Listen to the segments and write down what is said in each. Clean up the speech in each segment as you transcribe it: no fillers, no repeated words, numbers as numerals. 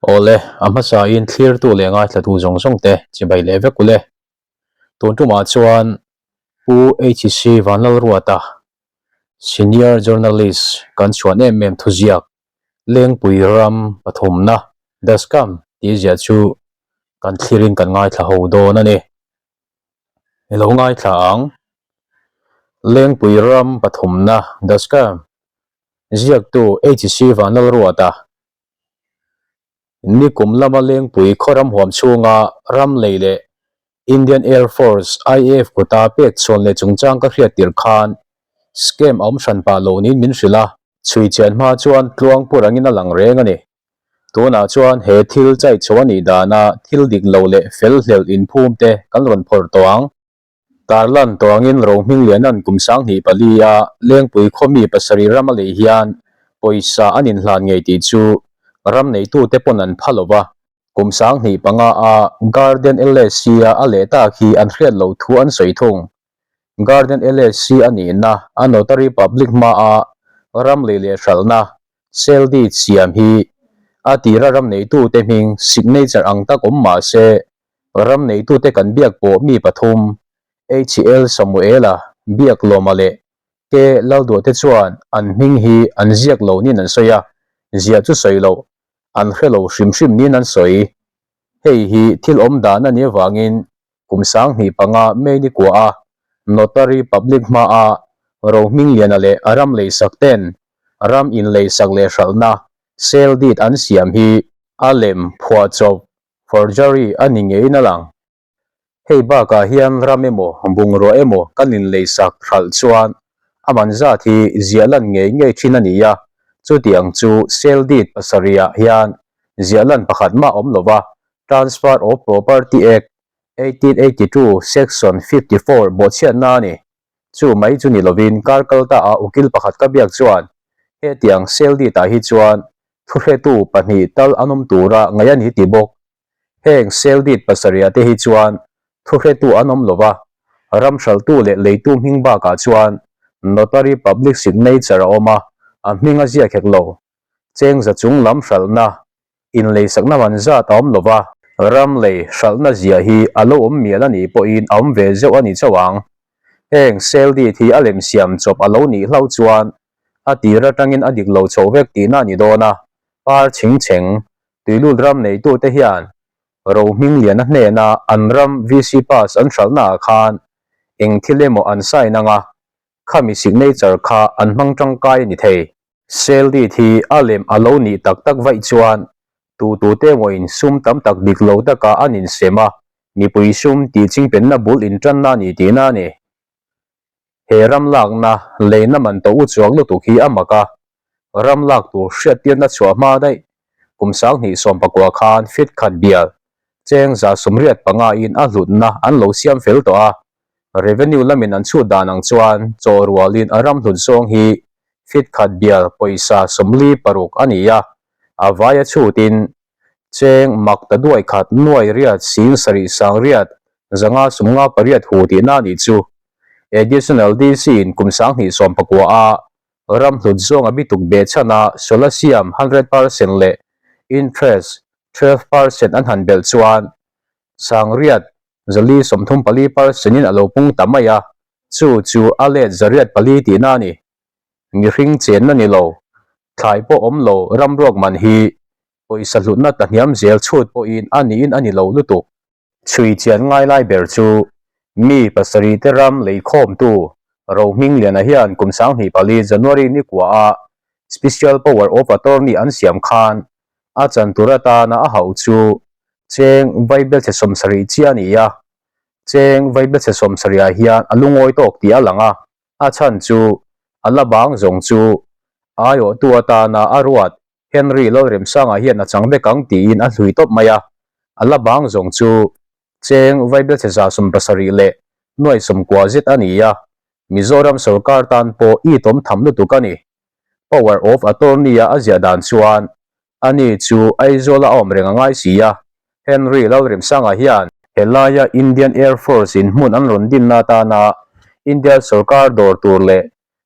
Awle, a hmasain thlirtu leh ngaithlatu zawng zawng te chibai leh vek ule. Tun tumah chuan Pu HC Vanlalruata, Senior Journalist kan chhuan em em thuziak Lengpui ram pathumna The Scam tih ziah chu kan thlirin kan ngaithla ho dawn a ni. I lo ngaithla ang. Lengpui ram pathumna The Scam ziaktu HC Vanlalruata Nikum lama Lengpui khawram huam chhunga ram lei leh Indian Air Force, IAF, kuta pek chhuan leh chungchang ka hriat tirh khan scam a awm hran pah lo niin min hrilh a. Chhui chian hma chuan tluang pur angin a lang reng a ni. Tunah chuan he thil chaichho a nih dana thil dik lo leh fel hlelh inphum te kan rawn phawrh tawh ang. Tarlan tawh angin Rohmingliana'n kum 2004 a Lengpui khawmi pasarih ram a lei hian pawisa an inhlan ngei tih chu ram neitute pawn an pha lo va, kum 2005 a Garden LSC a a leh tak hi an hriat loh thu an sawi thung. Garden LSC a nihna a Notary Public hmaa ram lei leh hralhna sale deed siam hi a tira ram neitute hming signature ang tak awm mah se Ram neitute kan biak pawh mi pathum, HL Samuela, Biaklawma leh K Lalduate chuan an hming hi an ziak lo niin an sawi a, ziah chu sawi loh, an hre lo hrim hrim niin an sawi. Hei hi thil awm dan a nih avangin kum 2005 May ni kua a Notary Public hmaa Rohmingliana leh a ram leisak ten ram inleisak leh hralhna sale deed an siam hi a lem phuahchawp Forgery a ni ngeiin a lang. Hei bakah hian ram emaw, bungrua emaw kan inleisak hralh chuan a man zat hi ziah lan ngei ngei thin a ni a, chutiang chu sale deed pasarihah hian ziah lan pakhat mah awm lo va, Transfer of Property Act, 1882 Section 54 bawhchhiatna a ni. Chu mai chu ni lovin kar kal ta a ukil pakhat ka biak chuan hetiang sale deed ah hi chuan Thuhretu pahnih tal an awm tura ngaih a ni ti bawk. Heng sale deed pasarihah te hi chuan thuhretu an awm lova, ram hralhtu leh leitu hming bakah chuan notary public signature a awm a, a hming a ziak hek lo. Cheng za chung lam hralhna, inleisakna man zat a awm lova, ram lei hralhna zia hi a lo awm mial a nih pawhin a awm ve zeuh a ni chauh ang. Heng sale deed hi a lem siam chawp a lo nih hlauh chuan A tir atangin a dik lo chhoh vek tihna a ni dawn a, par chhing chheng, tuilut ram neitute hian Rohmingliana hnena an ram VC pass an hralhnaah khan eng thil emaw an sign anga khami signature kha an hmang tangkai a ni thei. Sale deed hi a lem a lo nih tak tak vaih chuan tu tute emawin sum tam tak dik lo taka an insem a, mipui sum tihchingpenna bul intanna a ni tihna a ni. He ram lakna leina man to u chuak lutuk hi a mak a, ram lak tur hriattirna chhuah hma daih kum 2019 khan fit khat bial cheng 185 in a hlutna an lo siam fel tawh a, revenue lamin an chhut dan ang chuan chaw rualin a ram hlut zawng hi fit khat bial pawisa 46 a ni a, a vaia chhutin Cheng mak ta duai khat nuai riat sing sarih sang riat zanga sumnga pariat hu tihna a nih chu. Additional DC in kum 2019 a ram hlut zawng a bituk beh chhan a solasiam 100% leh interest 12% an han belh chuan sang riat 434% in a lo pung ta mai a, chu chu a let 104 tihna a ni. Mihring chenna ni lo, thlai pawh awm lo ram ruak man hi pawisa hlutna ta hniam zel chhut pawhin a niin a ni lo lutuk. Chhui chian ngai lai ber chu mi pasarih te ram leikhawmtu Rohmingliana hian kum 2004 January ni kua a Special Power of Attorney an siam khan a chan tur atana a hauh chu cheng vaibelchhe 70 chiah a ni a, cheng vaibelchhe 70 ah hian a lungawi tawk tih a lang a. A chhan chu a la bang zawng chu aiawhtu atana a ruat Henry Lalremsanga hian a chang vek ang tiin a hlui tawp mai a. A la bang zawng chu cheng vaibelchhe 70 leh nuai 90 zet a ni a, Mizoram sorkar tan pawh itawm tham lutuk a ni. Power of Attorney-a a ziah dan chuan Ani chu Aizawl-a a awm reng a ngai si a, Henry Lalremsanga hian helaia Indian Air Force in hmun an rawn dinna atana India sorkar dawr tur leh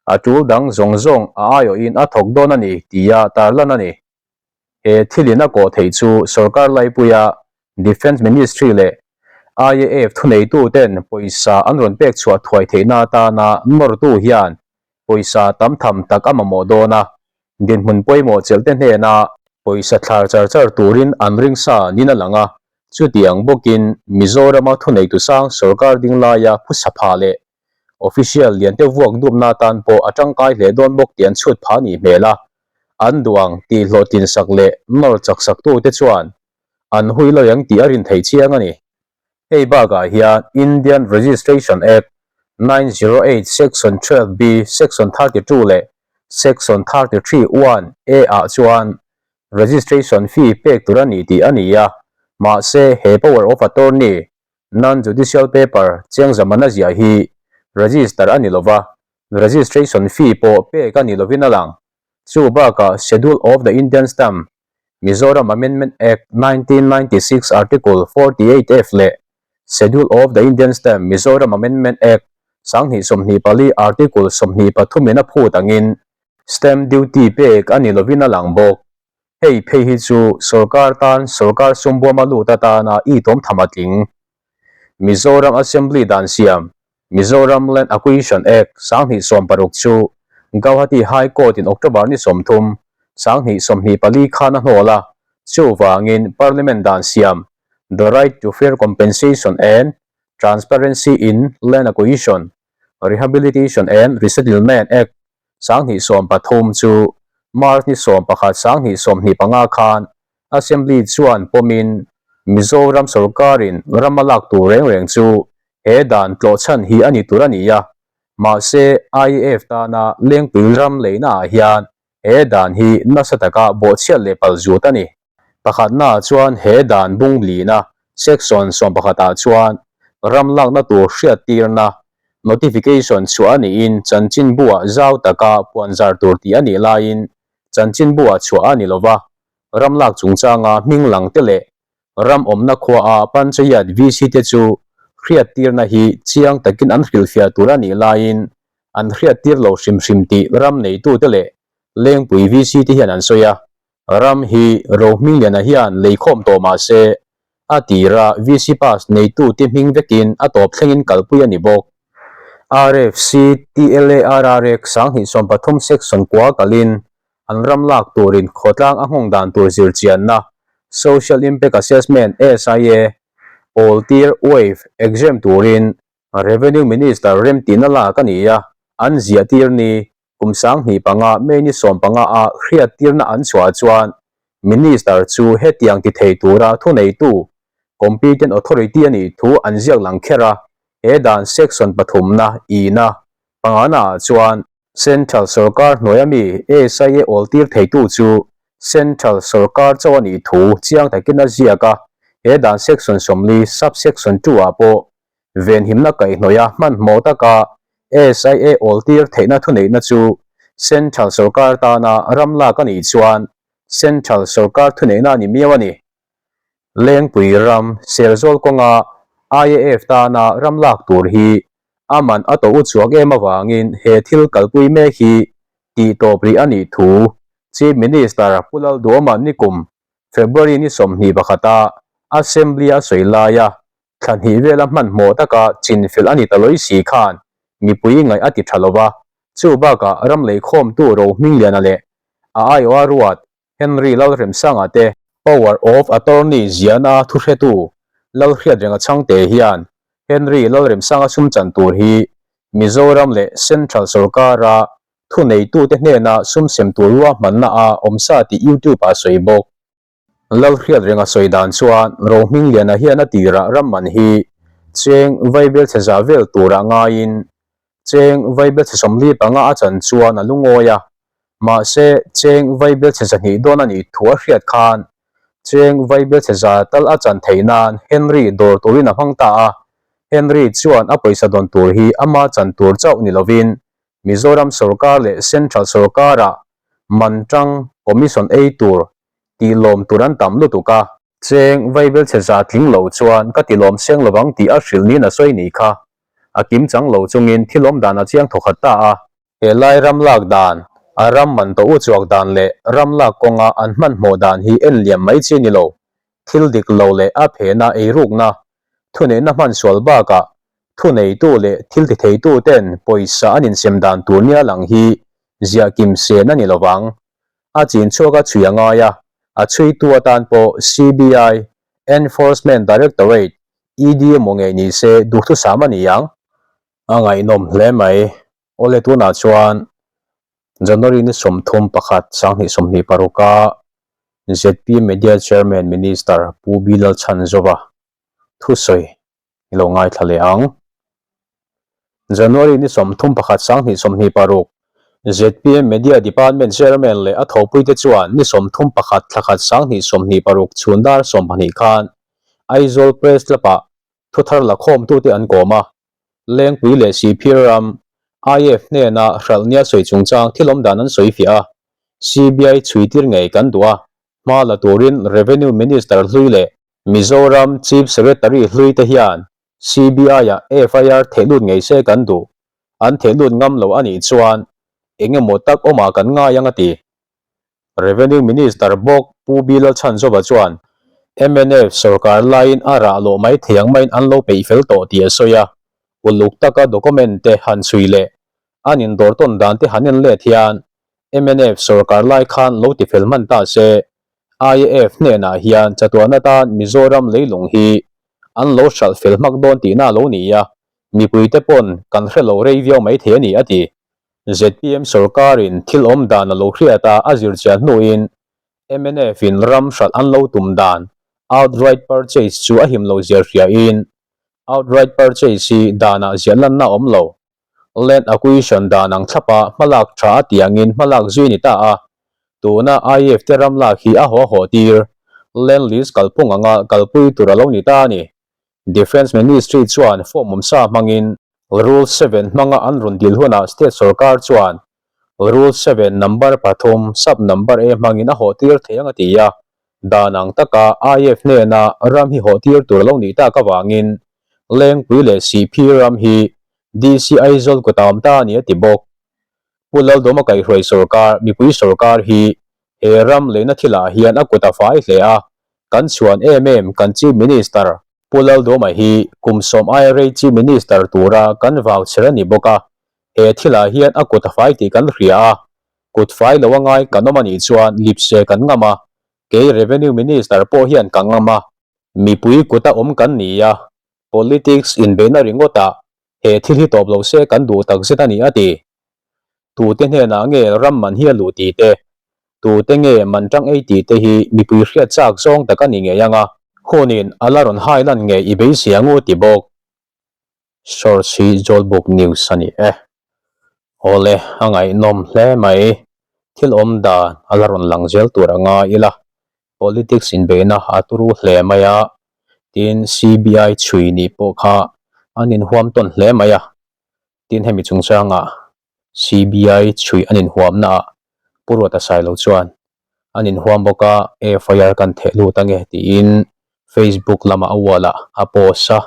a tul dang zawng zawng a aiawhin a thawk dawn a ni tia tarlan a ni. He thilin a kawh theih chu sorkar laipuia Defence Ministry leh IAF thuneituten pawisa an rawn pek chhuah thuai theihna atana nawrtu hian pawisa tam tham tak a mamawh dawn a, dinhmun pawimawh chelhte hnena pawisa thlar char char turin an ring sa niin a lang a, chutiang bawkin Mizorama thuneitu sang sorkar ding laia phusa phah leh Official liante vuak dupna atan pawh a tangkai hle dawn bawk tih an chhut phah a nih hmel a, an duang tih hlawhtlin sak leh nawr chak sak tute chuan an hui lo ang tih a rin theih chiang a ni. Hei bakah hian Indian Registration Act, 908 Section 12B Section 32 leh Section 33 1 A ah chuan registration fee pek tur a ni tih a ni a, mahse he power of attorney Non-judicial paper chiang zamana ziah hi register a ni lova, registration fee pawh pek a ni lovin a lang. Chu bakah Schedule of the Indian Stamp, Mizoram Amendment Act, 1996 Article 48F leh Schedule of the Indian Stamp, Mizoram Amendment Act, 2024 Article 23 in a phut angin stamp duty pek a ni lovin a lang bawk. Hei phei hi chu sorkar tan sorkar sumbuama lut atana itawm tham a tling. Mizoram Assembly dan siam, Mizoram Land Acquisition Act, 2016 chu Gauhati High Court in October ni 30, 2024 khan a hnawl a, chuvangin Parliament dan siam, The Right to Fair Compensation and Transparency in Land Acquisition, Rehabilitation and Resettlement Act, 2013 chu March ni 11 2025 khan Assembly chuan pawmin Mizoram sorkarin ram a lak tur reng reng chu he dan tlawhchhan hi a ni tur a ni a, mahse IAF tana Lengpui ram leina ah hian he dan hi nasa taka bawhchhiat leh pal zut a ni. Pakhatnaah chuan he dan bunglina section 11 ah chuan ram lakna tur hriattirna, notification, chhuah a niin chanchinbuah zau taka puanzar tur tih a nih laiin chanchinbuah chhuah a ni lova, ram lak chungchanga hming lang te leh ram awmna khuaa Panchayat VC te chu hriattirna hi chiang takin an hrilhfiah tur a nih laiin an hriattir lo hrim hrim tih ram neitute leh Lengpui VC te hian an sawi a. Ram hi Rohmingliana hian leikhawm tawh mah se, a tira VC pass neitute hming vekin a tawp thlengin kalpui a ni bawk. RFC TLARRX 2013 Section kua kalin an ram lak turin khawtlang a nghawng dan tur zirchianna, Social Impact Assessment, SIA, awl tir, waive, exam turin Revenue Minister remtihna lak a ni a, an ziahtir ni Kum 2005 May ni 15 a hriattirna an chhuah chuan Minister chu hetiang ti thei tura thuneitu, competent authority, a nih thu an ziak lang kher a, he dan section pathumna, ina, pangana ah chuan Central sorkar hnuaia mi SIA awltir theitu chu Central sorkar chauh a nih thu chiang takin a ziak a, he dan section 40 sub-section 2 ah pawh Venhimna kaihhnawih a hmanhmawh taka SIA awltir theihna thuneihna chu Central sorkar tana ram lak a nih chuan Central sorkar thuneihna a ni miau a ni. Lengpui ram Serzawl kawnga IAF tana ram lak tur hi a man a to u chhuak em avangin he thil kalpui mek hi tih tawp rih a nih thu Chief Minister Pu Lalduama nikum February ni 21 a Assembly a sawi laia Thla hnih vela hmanhmawh taka chinfel a ni ta lawi si khan mipui ngaih a ti tha lo va, chu bakah ram leikhawmtu Rohmingliana leh a aiawha ruat Henry Lalremsanga te, Power of Attorney ziahna thuhretu Lalhriatrenga chhangte hian Henry Lalremsanga sum chan tur hi Mizoram leh Central sorkara thuneitute hnena sum sem tur ruahmanna a awmsa tih YouTube ah a sawi bawk. Lalhriat renga sawi dan chuan Rohmingliana hian a tirah ram man hi cheng vaibelchhe za vel turah ngaiin cheng vaibelchhe 45 a chan chuan a lungawi a, mahse cheng vaibelchhe 200 dawn a nih thu a hriat khan cheng vaibelchhe za tal a chan theih nan Henry dawr turin a hmang ta a, Henry chuan a pawisa dawn tur hi ama chan tur chauh ni lovin Mizoram sorkar leh Central sorkarah man tang commission ei tur tih lawm tur an tam lutuk a. Cheng vaibelchhe za tling lo chuan ka ti lawm seng lovang tih a hrilh niin a sawi ni kha. A kim chang lo chungin thil awm dan a chiang thawkhat ta a. He lai ram lak dan A ram man to uchuak dan leh ram lak kawnga an hmanhmawh dan hi en liam mai chi ni lo. Thil dik lo leh a phena eirukna, thuneihna hman sual bakah thuneitu leh thil titheitu ten pawisa an insem dan tur nia lang hi ziah kim sen a ni lovang. A chin chhuak a chhui a ngai a, a chhuitu atan pawh CBI, Enforcement Directorate, ED emaw ngei ni se duhthusam a ni ang. A ngaihnawm hle mai. Awle tunah chuan January ni 31 2026 a zpm Media Chairman Minister Pu Bilal Chhanzova thusawi i lo ngaithla leh ang. January ni 31 2026 zpm Media Department Chairman leh a thopuite chuan ni 31 thla khat 2026 chhun dar 12 khan Aizawl Press Club-ah thuthar la khawmtute an kawm a. Lengpui leh Sihphir ram IF hnena hralh nia sawi chungchang thil awm dan an sawi fiah a, CBI chhuitir ngei kan duh a, hma la turin Revenue Minister hlui leh Mizoram Chief Secretary hlui te hian CBI-ah FIR theh lut ngei se kan duh, an theh lut ngam lo a nih chuan eng emaw tak awmah kan ngai ang a ti. Revenue Minister bawk Pu Bilal Chhanzova chuan mnf sorkar laiin a rah lawh mai thei ang maiin an lo peih fel tawh tih a sawi a, uluk taka document te han chhui leh an indawr tawn dan te han en let hian mnf sorkar lai khan lo ti fel hman ta se IAF hnenah hian chatuan atan Mizoram leilung hi an lo hralh fel hmak dawn tihna a lo ni a, mipuite pawn kan hre lo rei viau mai thei a ni a ti. Zpm sorkarin thil awm dan a lo hriat a, a zir chian hnuin mnf in ram hralh an lo tum dan outright purchase chu a him lo zir hriain outright purchase hi danah ziah lanna a awm lo. Land acquisition dan ang thlapa hmalak tha a tiangin hmalak zui ni ta a, tuna IAF te ram lak hi a haw haw tir land lease kalphung anga kalpui tur a lo ni ta a ni. Defence Ministry chuan form awmsa hmangin Rule seven hmanga an rawn dil hunah state sorkar chuan Rule seven number pathum sub number A hmangin a hawhtir thei ang a ti a, dan ang taka IF hnena ram hi hawhtir tur a lo nih tak avangin Lengpui leh Sihphir ram hi DC Aizawl kutah awm ta a ni a ti bawk. Pu Laldawma kaihhruai sorkar, mipui sorkar hi he ram leina thilah hian a kut a fai hle a, Kan chhuan em em kan Chief Minister Pu Laldawma hi kum sawm aia rei Chief Minister tura kan vau chher a ni bawk a, he thilah hian a kut a fai tih kan hria a, kut fai lo a ngai kan awm a nih chuan lipse kan ngam a, kei Revenue Minister pawh hian ka ngam a, mipui kut a awm kan ni a, politics inbeihna ringawtah he thil hi tawp lo se kan duh takzet a ni a ti. Tute hnenah nge ram man hi a luh tih te, tute nge man tang ei tih te hi mipui hriat chak zawng tak a ni ngei ang a. Hunin a la rawn hai lan ngei i beisei ang u ti bawk. Source hi Zawlbuk News a ni e. Awle, a ngaihnawm hle mai. Thil awm dan a la rawn lang zel tur a ngai ila. Politics inbeihna a turu hle mai a, tin CBI chhui nih pawh kha an inhuam tawn hle mai a. Tin hemi chungchangah CBI chhui an inhuamnaah Pu Ruata Sailo chuan an inhuam bawk a, FIR kan theh lut ange tiin Facebook lamah a wall ah a post a.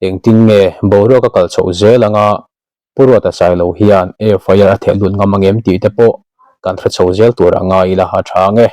Engtin nge boruak a kal chhoh zel anga Pu Ruata Sailo hian FIR a theh lut ngam angem tih te pawh kan hre chho zel tur a ngai ila a tha ange.